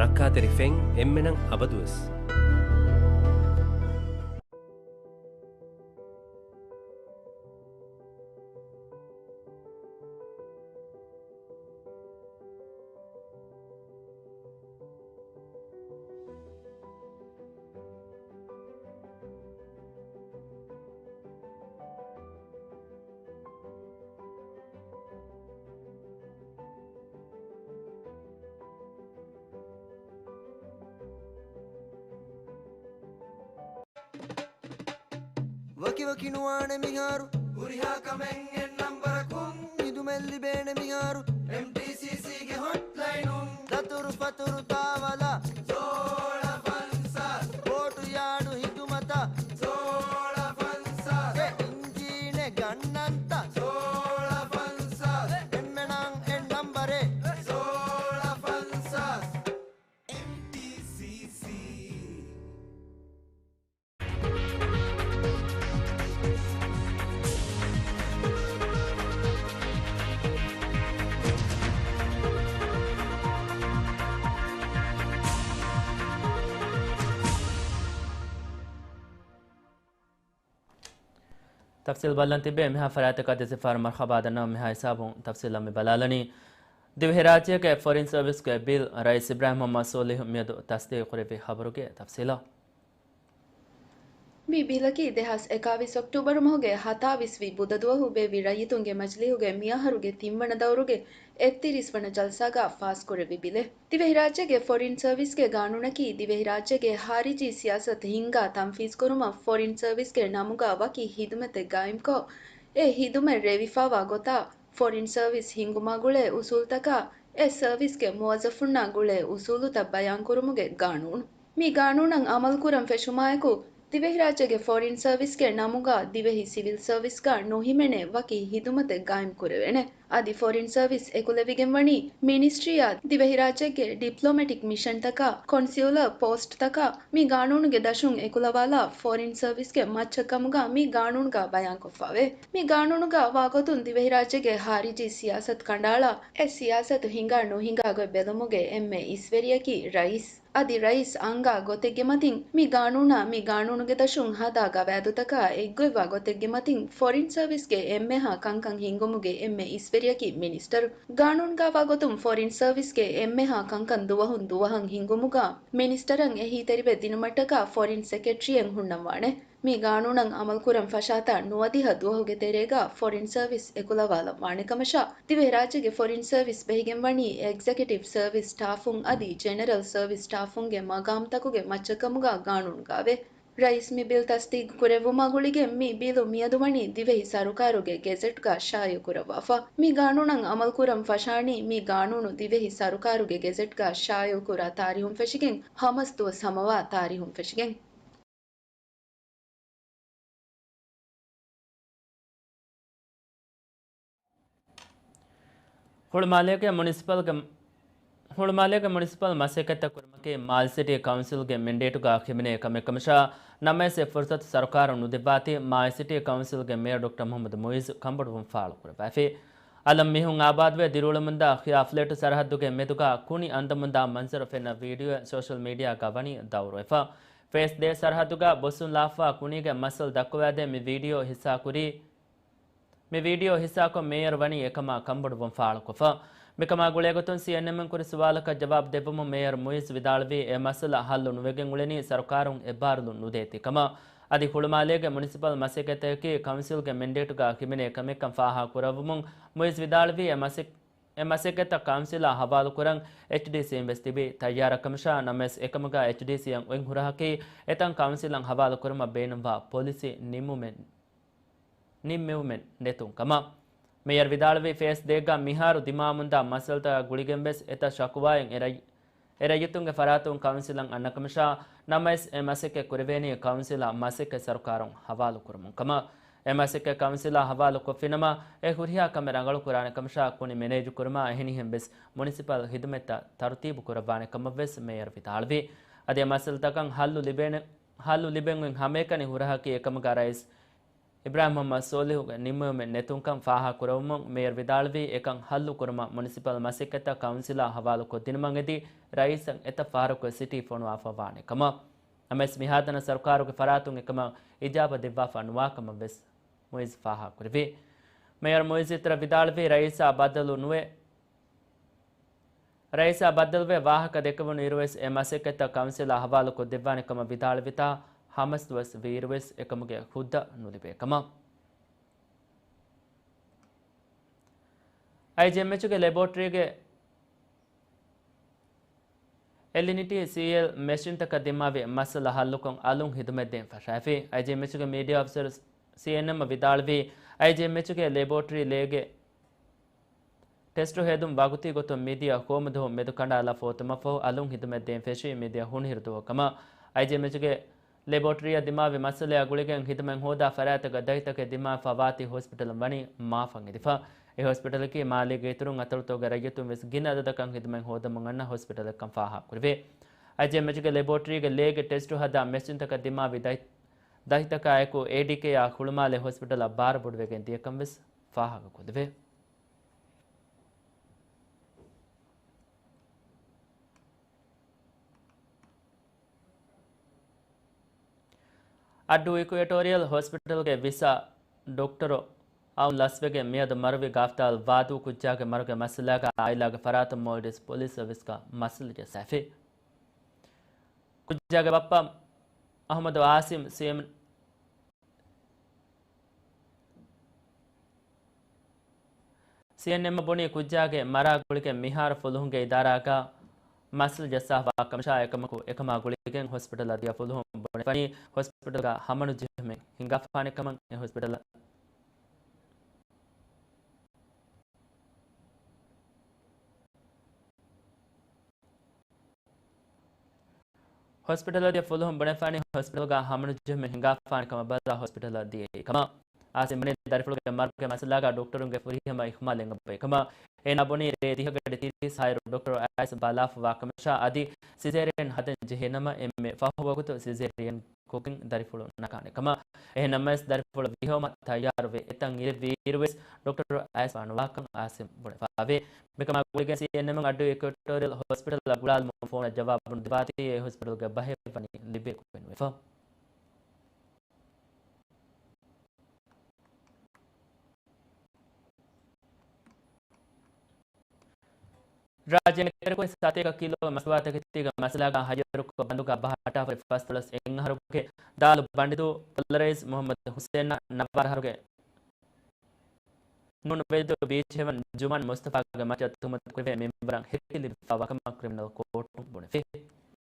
ރައްކާތެރި ފެން އެންމެނަށް އަބަދުވެސް. ވަކިވަކި ނުވާނެ މިހާރު. ހުރިހާ ކަމެއް އެއް ނަންބަރަކުން. ހިދުމަތް ލިބޭނެ މިހާރު. އެމްޓީސީސީގެ ހޮޓްލައިނުން. ދަތުރު ފަތުރު ތާވަލާ. ސޯޅަ ފަންސާސް. ބޯޓު ޔާޑު ހިދުމަތަށް. ސޯޅަ ފަންސާސް. އެ އިންޖީނެއް ގަންނަންތަ؟ ސޯޅަ ފަންސާސް. އެންމެނަށް އެއް ނަންބަރެއް. ސޯޅަ ފަންސާސް. އެމްޓީސީސީ. ތަފްސީލް ބަލަން ތިބޭ. މިހާ ފަރާތަކަށް ދެސިފަހަރު މަރުޙަބާ ދަންނަވަން. މިހާ ހިސާބުން ތަފްސީލަށް މި ބަލާލަނީ. ދިވެހިރާއްޖޭގެ ފޮރިން ސަރވިސްގެ ބިލް ރައީސް އިބްރާހިމް މުޙައްމަދު ސޯލިހު މިއަދު ތަޞްދީޤުކުރެއްވި ޚަބަރުގެ ތަފްސީލަށް. މި ބިލަކީ ދެހާސް އެކާވީސް އޮކްޓޫބަރު މަހުގެ ހަތާވީސް ވި ބުދަ ދުވަހު ބޭއްވި ރައްޔިތުންގެ މަޖިލީހުގެ މިއަހަރުގެ ތިންވަނަ ދައުރުގެ އެއްތިރީސް ވަނަ ޖަލްސާގަ ފާސްކުރެއްވި ބިލެއް. ދިވެހިރާއްޖޭގެ ފޮރިން ސަރވިސްގެ ގާނޫނަކީ ދިވެހިރާއްޖޭގެ ޚާރިޖީ ސިޔާސަތު ހިންގާ ތަންފީޒްކުރުމަށް ފޮރިން ސަރވިސްގެ ނަމުގަ ވަކި ހިދުމަތެއް ގާއިމްކޮށް، އެ ހިދުމަތް ރޭވިފައިވާ ގޮތާ، ފޮރިން ސަރވިސް ހިންގުމާ ގުޅޭ އުސޫލުތަކާ، އެ ސަރވިސްގެ މުވައްޒަފުންނާ ގުޅޭ އުސޫލުތައް ބަޔާންކުރުމުގެ ގާނޫނު. މި ގާނޫނަށް އަމަލުކުރަން ފެށުމާއެކު، ދިވެހިރާއްޖޭގެ ފޮރިން ސަރވިސްގެ ނަމުގަ ދިވެހި ސިވިލް ސަރވިސްގަ ނުހިމެނޭ ވަކި ހިދުމަތެއް ގާއިމްކުރެވޭނެ. އަދި ފޮރިން ސަރވިސް އެކުލެވިގެންވަނީ މިނިސްޓްރީއާ ދިވެހިރާއްޖޭގެ ޑިޕްލޮމެޓިކް މިޝަންތަކާ، ކޮންސިއުލަރ ޕޯސްޓްތަކާ މި ގާނޫނުގެ ދަށުން އެކުލަވާލާ ފޮރިން ސަރވިސްގެ މައްޗަށްކަމުގަ މި ގާނޫނުގަ ބަޔާންކޮށްފަވޭ. މި ގާނޫނުގަ ވާގޮތުން ދިވެހިރާއްޖޭގެ ހާރިޖީ ސިޔާސަތު ކަނޑައަޅާ، އެ ސިޔާސަތު ހިނގާ ނުހިނގާ ގޮތް ބެލުމުގެ އެންމެ އިސްވެރިޔަކީ ރައީސް. އަދި ރައީސް އަންގާ ގޮތެއްގެ މަތިން މި ގާނޫނާ މި ގާނޫނުގެ ދަށުން ހަދާ ގަވާއިދުތަކާ އެއްގޮތްވާ ގޮތެއްގެ މަތިން ފޮރިން ސަރވިސްގެ އެންމެހާ ކަންކަން ހިންގުމުގެ އެންމެ އިސްވެރިޔަކީ މިނިސްޓަރު. ގާނޫނުގައިވާ ގޮތުން ފޮރިން ސަރވިސްގެ އެންމެހާ ކަންކަން ދުވަހުން ދުވަހަށް ހިންގުމުގަ މިނިސްޓަރަށް އެހީތެރިވެ ދިނުމަށްޓަކާ ފޮރިން ސެކްރެޓަރީއެއް ހުންނަންވާނެ. މި ގާނޫނަށް އަމަލުކުރަން ފަށާތާ ނުވަދިހަ ދުވަހުގެ ތެރޭގަ ފޮރިން ސަރވިސް އެކުލަވާލަން ވާނެ ކަމަށާ، ދިވެހިރާއްޖޭގެ ފޮރިން ސަރވިސް ބެހިގެން ވަނީ އެގްޒެކެޓިވް ސަރވިސް ސްޓާފުން އަދި ޖެނެރަލް ސަރވިސް ސްޓާފުންގެ މަގާމްތަކުގެ މައްޗަށްކަމުގަ ގާނޫނުގައިވޭ. ރައީސް މި ބިލް ތަސްދީގު ކުރެއްވުމާ ގުޅިގެން މި ބިލު މިއަދު ވަނީ ދިވެހި ސަރުކާރުގެ ގެޒެޓްގަ ޝާއިޢު ކުރައްވާފަ. މި ގާނޫނަށް އަމަލުކުރަން ފަށާނީ މި ގާނޫނު ދިވެހި ސަރުކާރުގެ ގެޒެޓްގަ ޝާއިޢު ކުރާ ތާރީހުން ފެށިގެން ހަމަސް ދުވަސް ހަމަވާ ތާރީހުން ފެށިގެން. ހުޅުމާލޭގެ މުނިސިޕަލްގެ، ހުޅުމާލޭގެ މުނިސިޕަލް މަސައްކަތްތައް ކުރުމަކީ މާލެ ސިޓީ ކައުންސިލްގެ މެންޑޭޓުގަ ހިމެނޭ ކަމެއް ކަމަށާ، ނަމަވެސް އެ ފުރުސަތު ސަރުކާރުން ނުދެއްވާތީ، މާލެ ސިޓީ ކައުންސިލްގެ މޭޔަރު ޑޮކްޓަރ މުހައްމަދު މުއިއްޒު ކަންބޮޑުވުން ފާޅުކުރައްވައިފި. އަލަށް މީހުން އާބާދުވެ ދިރިއުޅެމުންދާ ޚިޔާ ފްލެޓު ސަރަހައްދުގެ މެދުގަ ކުނި އަންދަމުންދާ މަންޒަރު ފެންނަ ވީޑިއޯއެއް ސޯޝަލް މީޑިއާގަ ވަނީ ދައުރުވެފަ. ފޭސް ދޭ ސަރަހައްދުގަ ބޮއްސުން ލާފާ ކުނީގެ މައްސަލަ ދައްކަވާދޭ މި ވީޑިއޯ ހިއްސާކުރީ، މި ވީޑިއޯ ހިއްސާކޮށް މޭޔަރު ވަނީ އެކަމާ ކަންބޮޑުވުން ފާޅުކޮށްފަ. މިކަމާ ގުޅޭގޮތުން ސީއެންއެމް ކުރި ސުވާލަކަށް ޖަވާބު ދެއްވުމުން މޭޔަރު މުއިއްޒު ވިދާޅުވީ، އެ މައްސަލަ ހައްލު ނުވެގެން އުޅެނީ ސަރުކާރުން އެއްބާރުލުން ނުދޭތީ ކަމަށް. އަދި ހުޅުމާލޭގެ މުނިސިޕަލް މަސައްކަތަކީ ކައުންސިލްގެ މެންޑޭޓުގަ ހިމެނޭ ކަމެއްކަން ފާހަގަކުރެއްވުމުން މުއިއްޒު ވިދާޅުވީ، އެ މަސައް-، އެ މަސައްކަތްތައް ކައުންސިލާ ހަވާލުކުރަން އެޗްޑީސީން ވެސް ތިބީ ތައްޔާރަށް ކަމަށާ، ނަމަވެސް އެކަމުގަ އެޗްޑީސީއަށް އޮތް ހުރަހަކީ އެތަން ކައުންސިލަށް ހަވާލުކުރުމަށް ބޭނުންވާ ޕޮލިސީ ނިންމުމެއް ނިންމެވުމެއް ނެތުން ކަމަށް. މޭޔަރު ވިދާޅުވީ، ފޭސް ދޭއްގަ މިހާރު ދިމާވަމުންދާ މައްސަލަތަކާ ގުޅިގެންވެސް އެތައް ޝަކުވާއެއް އެ ރައްޔި-، އެ ރައްޔިތުންގެ ފަރާތުން ކައުންސިލަށް އަންނަ ކަމަށާ، ނަމަވެސް އެ މަސައްކަތް ކުރެވޭނީ ކައުންސިލާ މަސައްކަތް ސަރުކާރުން ހަވާލުކުރުމުން ކަމަށް. އެ މަސައްކަތް ކައުންސިލާ ހަވާލު ކޮށްފިނަމަ، އެ ހުރިހާ ކަމެއް ރަނގަޅުކުރާނެ ކަމަށާ، ކުނި މެނޭޖު ކުރުމާ އެހެނިހެން ވެސް މުނިސިޕަލް ހިދުމަތްތައް ތަރުތީބު ކުރައްވާނެ ކަމަށް ވެސް މޭޔަރު ވިދާޅުވި. އަދި އެ މައްސަލަތަކަށް ހައްލު ލިބޭނެ، ހައްލު ލިބެން ހަމައެކަނި ހުރަހަކީ އެކަމުގަ ރައީސް އިބްރާހިމް މުހައްމަދު ސޯލިހުގެ ނިންމެވުމެއް ނެތުންކަން ފާހަގަކުރެއްވުމުން، މޭޔަރު ވިދާޅުވީ، އެކަން ހައްލު ކުރުމަށް މުނިސިޕަލް މަސައްކަތްތައް ކައުންސިލާ ހަވާލުކޮށްދިނުމަށް އެދި، ރައީސަށް އެތައް ފަހަރަކު ސިޓީ ފޮނުވާފަ ވާނެ ކަމަށް. ނަމަވެސް، މިހާތަނަށް ސަރުކާރުގެ ފަރާތުން އެކަމަށް އިޖާބަ ދެއްވާފަ ނުވާ ކަމަށް ވެސް މުއިއްޒު ފާހަގަކުރެއްވި. މޭޔަރު މުއިއްޒު އިތުރަށް ވިދާޅުވީ، ރައީސާ ބައްދަލު ނުވެ، ރައީސާ ބައްދަލުވެ ވާހަކަ ދެކެވުނު އިރުވެސް އެ މަސައްކަތްތައް ކައުންސިލާ ހަވާލުކޮށްދެއްވާނެ ކަމަށް ވިދާޅުވިތާ، ހަމަސް ދުވަސް ވީއިރުވެސް އެކަމުގެ ހުއްދަ ނުލިބޭ ކަމަށް. އައިޖީއެމްއެޗުގެ ލެބޯޓްރީގެ އެލްއެންޓީ ސީއެލް މެޝިންތަކަށް ދިމާވި މައްސަލަ ހައްލުކޮށް އަލުން ހިދުމަތްދޭން ފަށައިފި. އައިޖީއެމްއެޗުގެ މީޑިއާ އޮފިސަރު ސީއެންއެމްއަށް ވިދާޅުވީ، އައިޖީއެމްއެޗުގެ ލެބޯޓްރީ ލޭގެ ޓެސްޓު ހެދުން ވަގުތީ ގޮތުން މިދިޔަ ހޯމަ ދުވަހު މެދުކަނޑާލާ ފޯތުމަށްފަހު އަލުން ހިދުމަތްދޭން ފެށީ މިދިޔަ ހުނިހިރު ދުވަހު ކަމަށް. އައިޖީއެމްއެޗުގެ ލެބޯޓްރީއަށް ދިމާވި މައްސަލައާ ގުޅިގެން ހިދުމަތް ހޯދާ ފަރާތްތަކަށް ދަތިތަކެއް ދިމާވެފަ ވާތީ ހޮސްޕިޓަލުން ވަނީ މާފަށް އެދިފަ. އެ ހޮސްޕިޓަލަކީ މާލޭގެ އިތުރުން އަތޮޅުތަކުގެ ރައްޔިތުން ވެސް ގިނަ އަދަދަކަށް ހިދުމަތް ހޯދަމުން އަންނަ ހޮސްޕިޓަލެއްކަން ފާހަގަކުރެވޭ. އައިޖީއެމްއެޗުގެ ލެބޯޓްރީގެ ލޭގެ ޓެސްޓު ހަދާ މެޝިންތަކަށް ދިމާވި ދަތި-، ދަތިތަކާއެކު އޭޑީކޭއާ ހުޅުމާލެ ހޮސްޕިޓަލަށް ބާރު ބޮޑުވެގެން ދިޔަކަން ވެސް ފާހަގަކޮށްލެވޭ. އައްޑޫ އިކުއެޓޯރިއަލް ހޮސްޕިޓަލްގެ ވިސާ ޑޮކްޓަރު އައުން ލަސްވެގެން މިއަދު މަރުވި ގާފްތާލް ވާދޫ ކުއްޖާގެ މަރުގެ މައްސަލާގަ އާއިލާގެ ފަރާތުން މޯލްޑިވްސް ޕޮލިސް ސަރވިސްގަ މައްސަލަ ޖައްސާފި. ކުއްޖާގެ ބައްޕަ އަހުމަދު އާސިމް ސީއެމް ސީއެންއެމް ބުނީ ކުއްޖާގެ މަރާ ގުޅިގެން މިހާރު ފުލުހުންގެ އިދާރާގަ މައްސަލަ ޖައްސާފަ ކަމަށާ އެކަމަކު އެކަމާ ގުޅިގެން ހޮސްޕިޓަލަށް ދިޔަ ފުލުހުން ބުނެފަނީ ހޮސްޕިޓަލްގަ ހަމަނުޖެހުމެއް ހިނގާފާނެ ކަމަށް އެ ހޮސްޕިޓަލަށް ހޮސްޕިޓަލަށް ދިޔަ ފުލުހުން ބުނެފާނީ ހޮސްޕިޓަލްގަ ހަމަނުޖެހުމެއް ހިނގާފާނެ ކަމަށް ބަލާ ހޮސްޕިޓަލަށް ދިޔައީ ކަމަށް. އާސިމް ވަނީ ދަރިފުޅުގެ މަރުގެ މައްސަލާގަ ޑޮކްޓަރުންގެ ފުރިހަމަ އިހުމާލެއް އެނގިފައި ކަމަށް. އޭނާ ބުނީ ރޭ ދިހަ ގަޑި ތިރީސް ހާއިރު ޑޮކްޓަރު އައިސް ބަލާފަވާ ކަމަށާ އަދި ސިޒޭރިއަން ހަދަން ޖެހޭ ނަމަ އެންމެ ފަހު ވަގުތު ސިޒޭރިއަން ކޮށްގެން ދަރިފުޅު ނަގާނެ ކަމަށް. އެހެން ނަމަވެސް ދަރިފުޅަށް ވިހައުމަށް ތައްޔާރުވެ އެތަން އިރެއްވިއިރުވެސް ޑޮކްޓަރު އައިސް ވާނުވާކަން އާސިމް ބުނެފައިވޭ. މިކަމާ ގުޅިގެން ސީއެންއެމް އަށް އެކުއެޓޯރިއަލް ހޮސްޕިޓަލަށް ގުޅާލުމުން ފޯނަށް ޖަވާބު ނުދެވާތީ އެ ހޮސްޕިޓަލުގެ ބަހެއް ވަނީ ލިބިއެކު ފެނުވެފަ. ރާއްޖޭގެ ތެރެކުރި ސާތޭކަ ކިލޯ މަސްތުވާތަކެތީގެ މައްސަލާގަ ހައްޔަރުކޮށް ބަންދުގަ ބަހައްޓާފައި ފަސްދޮޅަސް އެއް އަހަރުގެ ދާލު ބަނޑިދޫ ޕޮލަރައިޒް މުހައްމަދު ހުސެންއާ ނަވާރަ އަހަރުގެ ނޫން ވެލްދޫ ބީޗް ހެވަން ޖުމާން މުސްތަފާގެ މައްޗަށް ތުހުމަތު ކުރެވޭ މިންވަރަށް ހެކި ލިބިފައިވާ ކަމަށް ކްރިމިނަލް ކޯޓުން ބުނެފި.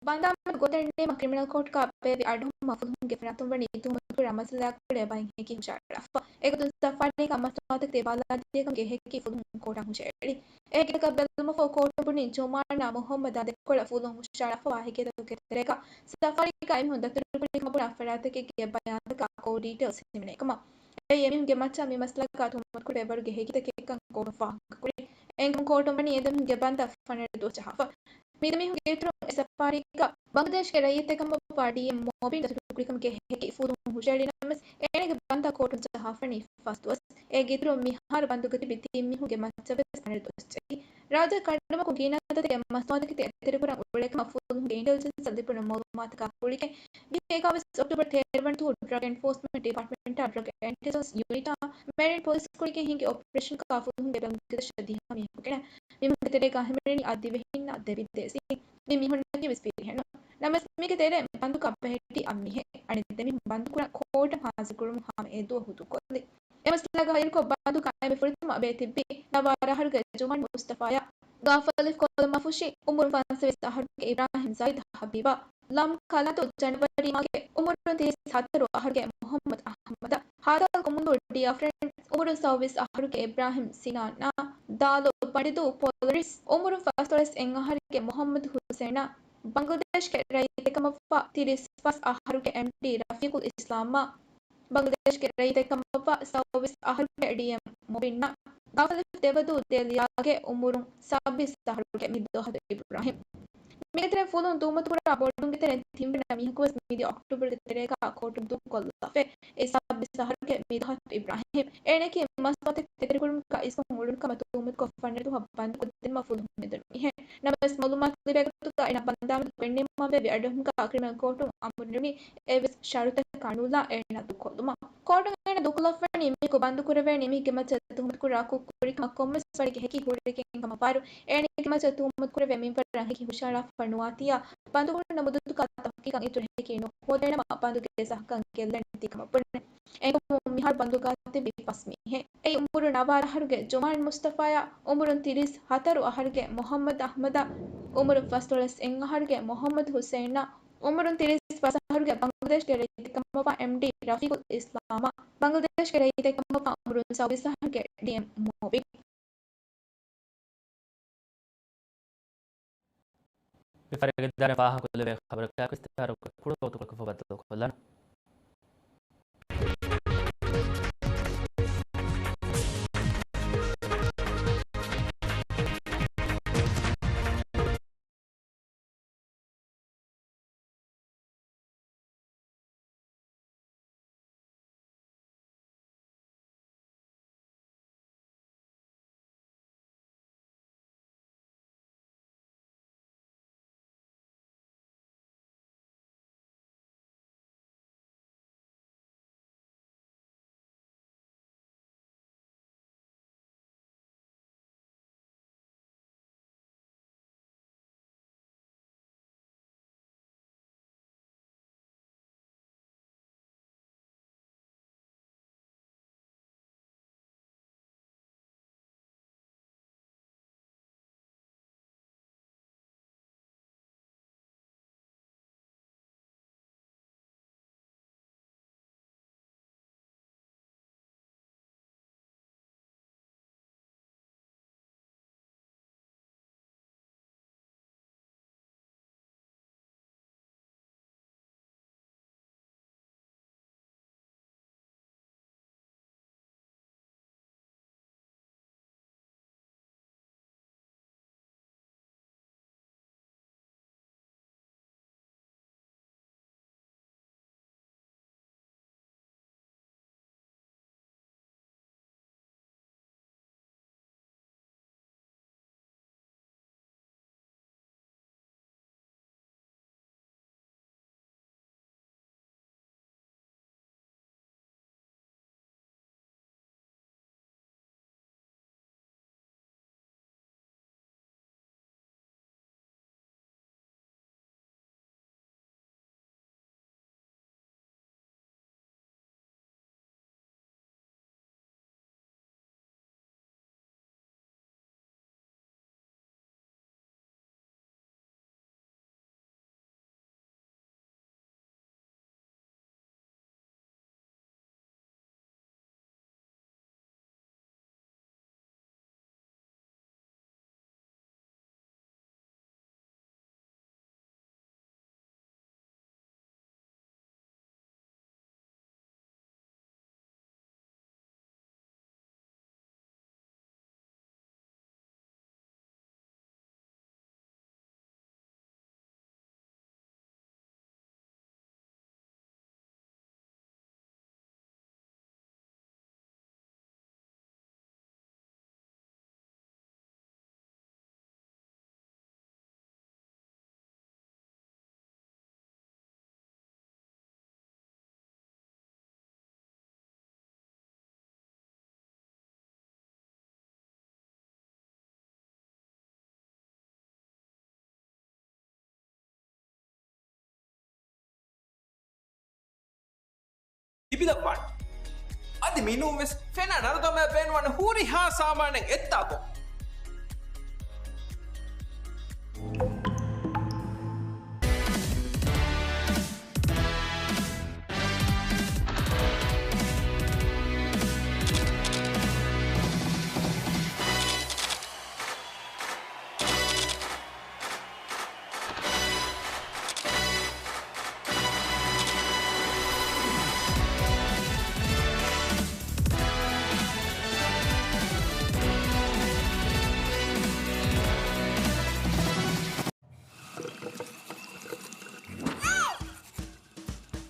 ބަންދާމަޑު ގޮތެއް ނިމާ ކްރިމިނަލް ކޯޓުގަ ބޭއްވި އަޑުއެހުމަށް ފުލުހުންގެ ފިނަތުން ވަނީ ތުހުމަތުކުރާ މައްސަލައާ ގުޅޭ ބައެއް ހެކި ހުށަހަޅާފަ. އެގޮތުން ސަފާރީގަ މަސްތުވާތަކެތި ބަލާދިޔަކަމުގެ ހެކި ފުލުހުން ކޯޓަށް ހުށައެޅި. އެ ގިނަކަށް ބެލުމަށްފަހު ކޯޓުން ބުނި ޖުމާންއާ މުހައްމަދާ ދެކޮޅަށް ފުލުހުން ހުށަހަޅާފަވާ ހެކިތަކުގެ ތެރޭގަ ސަފާރީގަ އެމީހުން ދަތުރުކުރި ކަމަށް ބުނާ ފަރާތްތަކެއްގެ ބަޔާންތަކާ ކޯ ޑީޓެއިލްސް ހިމެނޭ ކަމަށް. އެއީ އެމީހުންގެ މައްޗަށް މި މައްސަލައަކާ ތުހުމަތުކުރެވޭ ވަރުގެ ހެކިތަކެއްކަން ކޯޓުން ފާހަގަކުރި. އެނގުމުން ކޯޓުން ވަނީ އެ ދެމީހުންގެ ބަންދަށް ފަނަރަ ދުވަސް ޖަހާފަ. މި ދެމީހުންގެ އިތުރުން އެ ސަފާރީގަ ބަނގްލަދޭޝްގެ ރައްޔިތެއް ކަމަށްވާ ޑީއެމް މޮބިން ދަތުރުކުރިކަމުގެ ހެކި ފުލުހުން ހުށައެޅި ނަމަވެސް، އޭނާގެ ބަންދަށް ކޯޓުން ޖަހާފަނީ ފަސް ދުވަސް. އޭގެ އިތުރުން މިހާރު ބަންދުގަ ތިބި ތިން މީހުންގެ މައްޗަށްވެސް ފަނަރަ ދުވަސް ޖެހި. ރާއްޖެ ކަނޑުމަގު ގިނަ އަދަދެއްގެ މަސްތުވާތަކެތި އެތެރެކުރަން އުޅޭ ކަމަށް ފުލުހުންގެ އިންޓެލިޖެންސަށް ލިބުނު މައުލޫމާތުގަ ގުޅިގެން، މި އެކާވީސް އޮކްޓޯބަރު ތޭރަ ވަނަ ދުވަހު ޑްރަގް އެންފޯސްމަންޓް ޑިޕާޓްމަންޓާ، ޑްރަގް އެންޓިލިޖެންސް ޔުނިޓާ، މެރިން ޕޮލިސް ގުޅިގެން ހިންގި އޮޕަރޭޝަނަކާ ފުލުހުންގެ ބެލުމުގެ ދަށަށް ދިހަ މީހަކު ގެނަ މީހުންގެ ތެރޭގަ ހިމެނެނީ އަށް ދިވެހިންނާ ދެ ބިން ދޭސް. މި މީހުންނަކީ ވެސް ފިރިހެނުން. ނަމަވެސް މީގެ ތެރޭ ބަންދުގަ ބަހެއްޓި އަށް މީހެއް. އަނެއް ދެ މީހުން ބަންދުކުރަން ކޯޓަށް ހާޒިރުކުރުމުން ހަމަ އެ ދުވަހު ދޫކޮށްލި. އެ މައްސަލާގަ ހައްޔަރުކޮށް ބަންދުގަ އެންމެ ފުރަތަމަ ބޭ ތިއްބީ ނަވާރަ އަހަރުގެ ޖުމާން މުސްތަފާޔާ، ގާފަލިފް ކޮލަމަފުށި އުމުރުން ފަންސަވީސް އަހަރުގެ އިބްރާހިމް ޒައިދް ހަބީބާ، ލަމް ކަލަތު ޖަނަވަރީމާގެ އުމުރުން ތިރީސް ހަތަރު އަހަރުގެ މުހައްމަދު އަހްމަދަށް، ހާދަލް ކުމުންދޫ ޑިއާ ފްރެންޑްސް އުމުރުން ސައުވީސް އަހަރުގެ އިބްރާހިމް ސިނާނާ، ދާލު ބަނޑިދޫ ޕޮލަރިސް އުމުރުން ފަސްދޮޅަސް އެއް އަހަރުގެ މުހައްމަދު ހުސެނާ، ބަނގްލަދޭޝްގެ ރައްޔިތެއް ކަމަށްވާ ތިރީސް ފަސް އަހަރުގެ އެމްޑީ ރަފީޤުލް އިސްލާމާ، ބަނގްލަދޭޝްގެ ރައްޔިތެއް ކަމަށްވާ ސައުވީސް އަހަރުގެ ޑީއެމް މޮބިންއާ، ގާފަލިފް ދެވަދޫ ދޭލިޔާގެ އުމުރުން ސައުވީސް އަހަރުގެ މިދޯހަތު އިބްރާހިމް. މީގެ ތެރެއިން ފުލުހުން ތުހުމަތުކުރާ ބޯޑުންގެ ތެރެއިން ތިންވަނަ މީހަކުވެސް މިދިޔަ އޮކްޓޫބަރުގެ ތެރޭގަ ކޯޓުން ދޫކޮށްލާފަ. އެ ސައުވީސް އަހަރުގެ މިދޯހަތު އިބްރާހިމް. އޭނައަކީ މަސްތުވާތަކެތި އެތެރެކުރުމަކާ އިސްކޮށް އުޅުނު ކަމަށް ތުހުމަތުކޮށް ފަނަރަ ދުވަހަށް ބަންދުކޮށްދިނުމަށް ފުލުހުން މެދުނު މީހެއް. ނަމަވެސް މައުލޫމާތު ލިބޭ ގޮތުގަ އޭނަ ބަންދާމަޑު ގެންނެވުމަށް ވެވި އަޑުއެހުމަކާ ކްރިމިނަލް ކޯޓުން އަމުރު ނިމި އެއްވެސް ޝަރުތަކަށް ނުލާ އޭނަ ދޫކޮށްލުމަށް. ކޯޓުން އޭނަ ދޫކޮށްލައްވަނީ މީހަކު ބަންދުކުރެވޭނީ މީހެއްގެ މައްޗަށް ތުހުމަތުކުރާ ކުށް ކުރިކަމަށް ކޮންމެސް ވަރެއްގެ ހެކި ހުރިގެން ކަމަށް ވާއިރު، އޭނަގެ މައްޗަށް ތުހުމަތުކުރެވޭ މިންވަރަށް ހެކި ހުށަހަޅާފަ ނުވާތީއާ، ބަންދުކުރުން މުދަތުގަ ތަހުގީގަށް އިތުރު ހެކި ނުހޯދޭނަމަ ބަންދުގެ ސަހަކަން ގެއްލަން ތި ކަމަށް ބުނެ. އެނގުމުން މިހާރު ބަންދުގަ ތިބި ފަސް މީހެއް. އެއީ އުމުރު ނަވާރަ އަހަރުގެ ޖުމާން މުސްތަފާޔާ، އުމުރުން ތިރީސް ހަތަރު އަހަރުގެ މުހައްމަދު އަހްމަދާ، އުމުރުން ފަސްދޮޅަސް އެއް އަހަރުގެ މުހައްމަދު ހުސެންއާ، އުމުރުން ތިރީސް ފަސް އަހަރުގެ ބަނގްލަދޭޝްގެ ރައްޔިތެއް ކަމަށްވާ އެމްޑީ ރަފީޤުލް އިސްލާމާ، ބަނގްލަދޭޝްގެ ރައްޔިތެއް ކަމަށްވާ އުމުރުން ސައުވީސް އަހަރުގެ ޑީއެމް މޮބިން. މި ފަރިގެންދާނެ ފާހަގަކޮށްލެވޭ ޚަބަރަކާ ކުޅަ ވަގުތުކޮޅަކަށް ބައްދަލުކޮށްލަން. ލިބިލައްވާނެ. އަދި މިނޫން ވެސް ފެނާ ނަރުދަމާ ބޭނުންވާނެ ހުރިހާ ސާމާނެއް އެއްތާކު.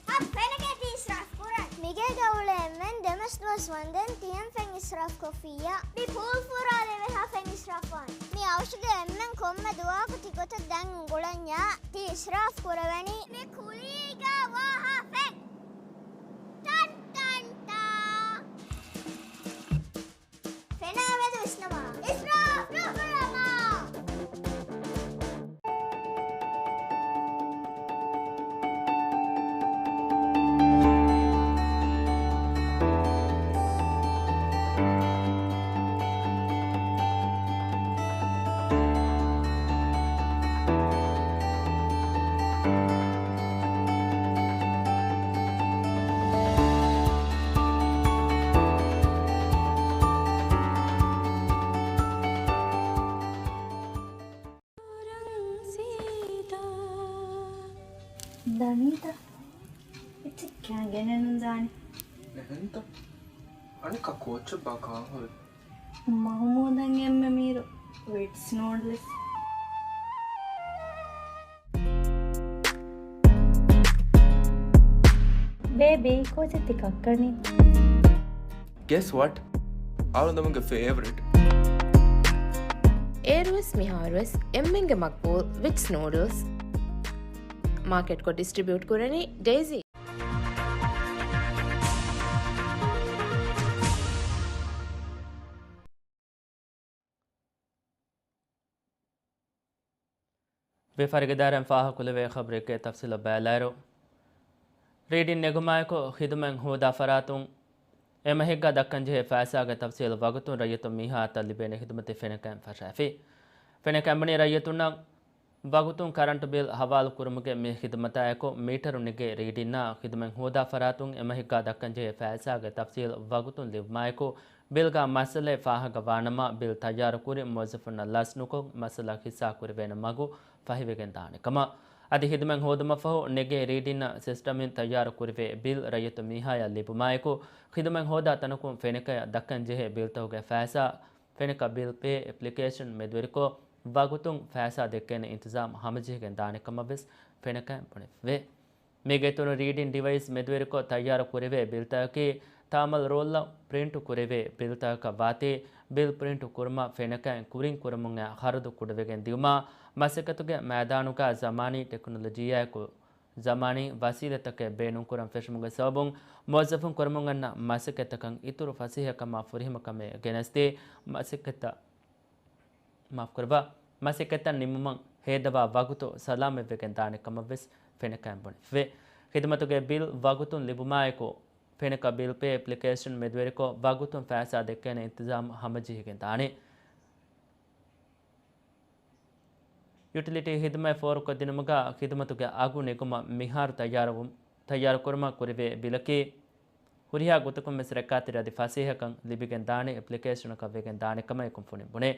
އަ، ފެނަކަ ތި އިސްރާފް ކުރަން. މިގޭގަ އުޅޭ އެންމެން ދެމަސް ދުވަސް ވަންދެން ތިހެން ފެން އިސްރާފް ކޮށްފިއްޔާ. މި ޕޫލް ފުރާލެވޭހާ ފެން އިސްރާފް ވާނެ. މި އަވަށުގެ އެންމެން ކޮންމެ ދުވަހަކު ތިގޮތަށް ދަން އުނގުޅަންޏާ ތި އިސްރާފް ކުރެވެނީ. މި ކުލީގަ ވާހާ ފެން. ޓަން ޓަން ޓާ. ފެނާ މެދު ވިސްނަމާ. އިސްރާފް ނުކުރަމާ. ދަނީތަ؟ އެއްޗެއް ކާން ގެނެއް ނުދާނެ. އެހެންތަ؟ އަނެއްކާ ކޯއްޗެއްބާ ކާން ހުރީ؟ މަހުމޫދަށް އެންމެ މީރު ވިޓްސް ނޫޑްލްސް. ބޭބީ، ކޯޗެއް ތި ކައްކަނީ؟ Guess what? އަޅުގަނޑުގެ ފޭވަރިޓް. އޭރުވެސް މިހާރުވެސް އެންމެންގެ މަގްބޫލް ވިޓްސް ނޫޑްލްސް. މާކެޓްކޮށް ޑިސްޓްރިބިއުޓް ކުރަނީ ޑެއިސީ. ވިޔަފާރިގެ ދާއިރާއިން ފާހަގަކުރެވޭ ޚަބަރެއްގެ ތަފްސީލަށް ބައިލާއިރު، ރީޑިން ނެގުމާއެކު ޚިދުމަތް ހޯދާ ފަރާތުން އެމަހެއްގަ ދައްކަންޖެހޭ ފައިސާގެ ތަފްސީލު ވަގުތުން ރައްޔިތުން މީހާ އަތަށް ލިބޭނެ ޚިދުމަތެއް ފެނަކައިން ފަށައިފި. ފެނަކައިން ބުނީ ރައްޔިތުންނަށް ވަގުތުން ކަރަންޓު ބިލް ހަވާލު ކުރުމުގެ މި ޚިދުމަތާއެކު މީޓަރު ނެގޭ ރީޑިންއާ ޚިދުމަތް ހޯދާ ފަރާތުން އެމަހެއްގަ ދައްކަންޖެހޭ ފައިސާގެ ތަފްސީލް ވަގުތުން ލިބުމާއެކު، ބިލްގަ މައްސަލައެއް ފާހަގަވާނަމަ، ބިލް ތައްޔާރުކުރި މުވައްޒަފުންނަށް ލަސް ނުކޮށް، މައްސަލަ ހިއްސާ ކުރެވޭނެ މަގު ފަހިވެގެން ދާނެ ކަމަށް. އަދި ޚިދުމަތް ހޯދުމަށްފަހު ނެގޭ ރީޑިންއަށް ސިސްޓަމިން ތައްޔާރު ކުރެވޭ ބިލް ރައްޔިތު މީހާޔަށް ލިބުމާއެކު، ޚިދުމަތް ހޯދާ ތަނަކުން ފެނަކަޔަށް ދައްކަން ޖެހޭ ބިލްތަކުގެ ފައިސާ ފެނަކަ ބިލް ޕޭ އެޕްލިކޭޝަން މެދުވެރިކޮށް، ވަގުތުން ފައިސާ ދެއްކޭނެ އިންތިޒާމް ހަމަޖެހިގެން ދާނެ ކަމަށް ވެސް ފެނަކައިން ބުނެފެވޭ. މީގެ އިތުރުން ރީޑިން ޑިވައިސް މެދުވެރިކޮށް ތައްޔާރު ކުރެވޭ ބިލްތަކަކީ، ތާމަލް ރޯލްއަށް ޕްރިންޓު ކުރެވޭ ބިލްތަކަކަށް ވާތީ، ބިލް ޕްރިންޓު ކުރުމަށް ފެނަކައިން ކުރިން ކުރަމުން އައި ޚަރަދު ކުޑަވެގެން ދިއުމާ، މަސައްކަތުގެ މައިދާނުގަ ޒަމާނީ ޓެކްނޮލޮޖީއާއެކު ޒަމާނީ ވަސީލަތްތަކެއް ބޭނުންކުރަން ފެށުމުގެ ސަބަބުން، މުވައްޒަފުން ކުރަމުން އަންނަ މަސައްކަތްތަކަށް އިތުރު ފަސޭހަކަމާ ފުރިހަމަކަމެއް ގެނެސްދޭ. މަސައްކަތްތައް، މާފުކުރައްވާ، މަސައްކަތްތައް ނިމުމަށް ހޭދަވާ ވަގުތު ސަލާމަތްވެގެން ދާނެ ކަމަށް ވެސް ފެނަކައިން ބުނެފެވޭ. ޚިދުމަތުގެ ބިލް ވަގުތުން ލިބުމާއެކު، ފެނަކަ ބިލް ޕޭ އެޕްލިކޭޝަން މެދުވެރިކޮށް، ވަގުތުން ފައިސާ ދެއްކޭނެ އިންތިޒާމް ހަމަޖެހިގެން ދާނެ. ޔުޓިލިޓީ ޚިދުމަތް ފޯރުކޮށްދިނުމުގަ ޚިދުމަތުގެ އަގު ނެގުމަށް މިހާރު ތައްޔާރުވުން، ތައްޔާރުކުރުމަށް ކުރެވޭ ބިލަކީ، ހުރިހާ ގޮތަކުން ވެސް ރައްކާތެރި އަދި ފަސޭހަކަން ލިބިގެން ދާނެ އެޕްލިކޭޝަނަކަށް ވެގެން ދާނެ ކަމަށް އެ ކުންފުނިން ބުނޭ.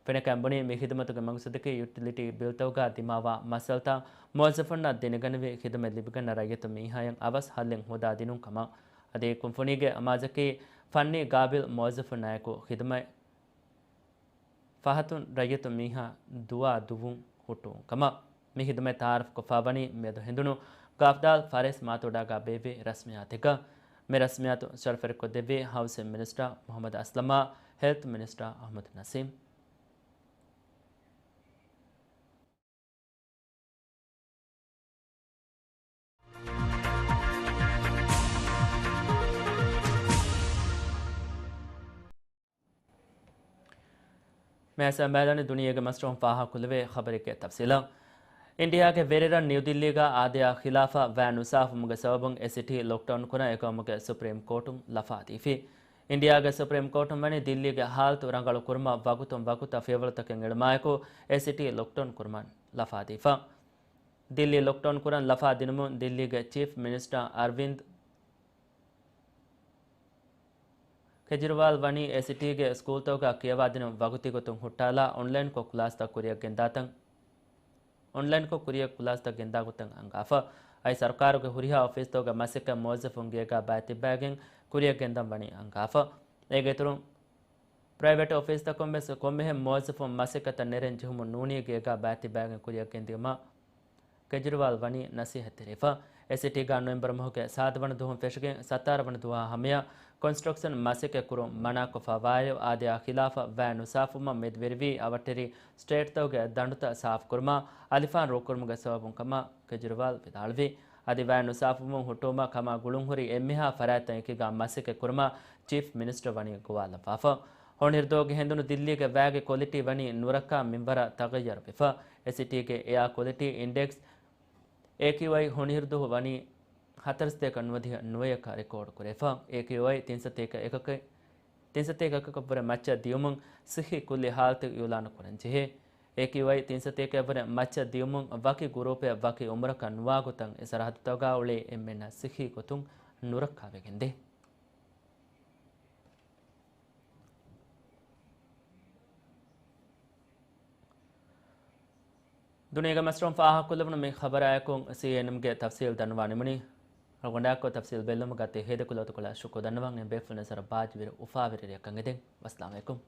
ފެނަކައިން ބުނީ، މި ޚިދުމަތުގެ މަގުސަދަކީ ޔުޓިލިޓީ ބިލްތަކުގަ ދިމާވާ މައްސަލަތައް މުވައްޒަފުންނަށް ދެނެގަނެވި، ޚިދުމަތް ލިބިގަންނަ ރައްޔިތު މީހާޔަށް އަވަސް ހައްލެއް ހޯދާދިނުން ކަމަށް. އަދި ކުންފުނީގެ އަމާޒަކީ، ފަންނީ ގާބިލް މުވައްޒަފުންނާއެކު ޚިދުމަތް ފަހަތުން ރައްޔިތު މީހާ ދުވާ ދުވުން ހުއްޓުވުން ކަމަށް. މި ޚިދުމަތް ތައާރަފްކޮށްފަވަނީ މިއަދު ހެނދުނު ގާފްދާލް ފަރޭސް މާތޮޑާގަ ބޭއްވި ރަސްމިއްޔާތެއްގަ. މި ރަސްމިއްޔާތު ސަރުފަރިކޮށްދެއްވީ ހައުސިން މިނިސްޓަރ މުހައްމަދު އަސްލަމާ، ހެލްތު މިނިސްޓަރ އަހްމަދު ނަސީމް. މިއައިސް އަނބާލާނެ ދުނިޔޭގެ މަސްރޯން ފާހަގަކުރެވޭ ޚަބަރެއްގެ ތަފްސީލަށް. އިންޑިއާގެ ވެރިރަށް ނިއުދިއްލީގަ އާދަޔާ ޚިލާފަށް ވައި ނުސާފުމުގެ ސަބަބުން އެ ސިޓީ ލޮކްޑައުން ކުރަން އެ ޤައުމުގެ ސުޕްރީމް ކޯޓުން ލަފާދީފި. އިންޑިއާގެ ސުޕްރީމް ކޯޓުން ވަނީ ދިއްލީގެ ހާލަތު ރަނގަޅު ކުރުމަށް ވަގުތުން ވަގުތަށް ފިޔަވަޅުތަކެއް އެޅުމާއެކު އެ ސިޓީ ލޮކްޑައުން ކުރުމަށް ލަފާދީފަ. ދިއްލީ ލޮކްޑައުން ކުރަން ލަފާ ދިނުމުން ދިއްލީގެ ޗީފް މިނިސްޓަރ އަރވިންދް ކެޖްރިވާލް ވަނީ އެ ސިޓީގެ ސްކޫލްތަކުގަ ކިޔަވާދިނުން ވަގުތީގޮތުން ހުއްޓާލާ އޮންލައިންކޮށް ކްލާސްތައް ކުރިއަށް ގެންދާތަން، އޮންލައިންކޮށް ކުރިއަށް ކްލާސްތައް ގެންދާގޮތަށް އަންގާފަ. އައި ސަރުކާރުގެ ހުރިހާ އޮފީސްތަކުގެ މަސައްކަތް މުވައްޒަފުން ގޭގާ ބައިތިއްބައިގެން ކުރިއަށް ގެންދަން ވަނީ އަންގާފަ. އޭގެ އިތުރުން، ޕްރައިވެޓް އޮފީސްތަކުން ވެސް ކޮންމެހެން މުވައްޒަފުން މަސައްކަތަށް ނެރެން ޖެހުމުން ނޫނީ ގޭގާ ބައިތިއްބައިގެން ކުރިއަށް ގެންދިޔުމަށް ކެޖްރިވާލް ވަނީ ނަސީހަތްތެރިފަ. އެ ސިޓީގަ ނޮވެމްބަރު މަހުގެ ސާދަވަނަ ދުވަހުން ފެށިގެން ސަތާރަ ވަނަ ދުވަހާ ހަމަޔަށް ކޮންސްޓްރަކްޝަން މަސައްކަތް ކުރުން މަނާކޮށްފަ ވާއިރު، އާދަޔާ ޚިލާފަށް ވައި ނުސާފުމަށް މެދުވެރިވީ އަވަށްޓެރި ސްޓޭޓްތަކުގެ ދަނޑުތައް ސާފުކުރުމަށް އަލިފާން ރޯކުރުމުގެ ސަބަބުން ކަމަށް ކެޖްރިވާލް ވިދާޅުވި. އަދި ވައި ނުސާފުމުން ހުއްޓުވުމަށް ކަމާ ގުޅުންހުރި އެންމެހާ ފަރާތްތައް އެކީގަ މަސައްކަތް ކުރުމަށް ޗީފް މިނިސްޓަރ ވަނީ ގޮވާލައްވާފަ. ހޮނިހިރު ދުވަހުގެ ހެނދުނު ދިއްލީގެ ވައިގެ ކޮލިޓީ ވަނީ ނުރައްކާ މިންވަރަށް ތަޣައްޔަރުވެފަ. އެ ސިޓީގެ އެއާ ކޮލިޓީ އިންޑެކްސް، އޭކިއުއައި، ހޮނިހިރު ދުވަހު ވަނީ ހަތަރުސަތޭކަ ނުވަދިހަ ނުވައަކަށް ރެކޯޑު ކުރެފަ. އޭކިއުއައި ތިން ސަތޭކަ އެކަކަށް، ތިން ސަތޭކަ އެކަކަށްވުރެ މައްޗަށް ދިޔުމުން ސިއްހީ ކުއްލި ހާލަތެއް އިއުލާނު ކުރަން ޖެހޭ. އޭކިއުއައި ތިން ސަތޭކައަށްވުރެ މައްޗަށް ދިޔުމުން ވަކި ގުރޫޕެއް ވަކި އުމުރަކަށް ނުވާ ގޮތަށް އެ ސަރަހައްދުތަކުގަ އުޅޭ އެންމެންނަށް ސިއްހީ ގޮތުން ނުރައްކާވެގެންދޭ. ދުނިޔޭގެ މަސްރޫން ފާހަގަކޮށްލެވުނު މި ޚަބަރާއެކު ސީއެންއެމްގެ ތަފްސީލް ދަންނަވާ ނިމުނީ. އަޅުގަނޑާއެކު ތަފްސީލް ބެއްލުމުގަ ތި ހޭދަކުލަވަތުކޮޅަށް ޝުކުރު ދަންނަވަން. އެ ބޭފުޅުންނަށް ސަރަ ބާޖުވެރި އުފާވެރި ރެއަކަށް އެދެން. ވައްސަލާމް އަލައިކުމް.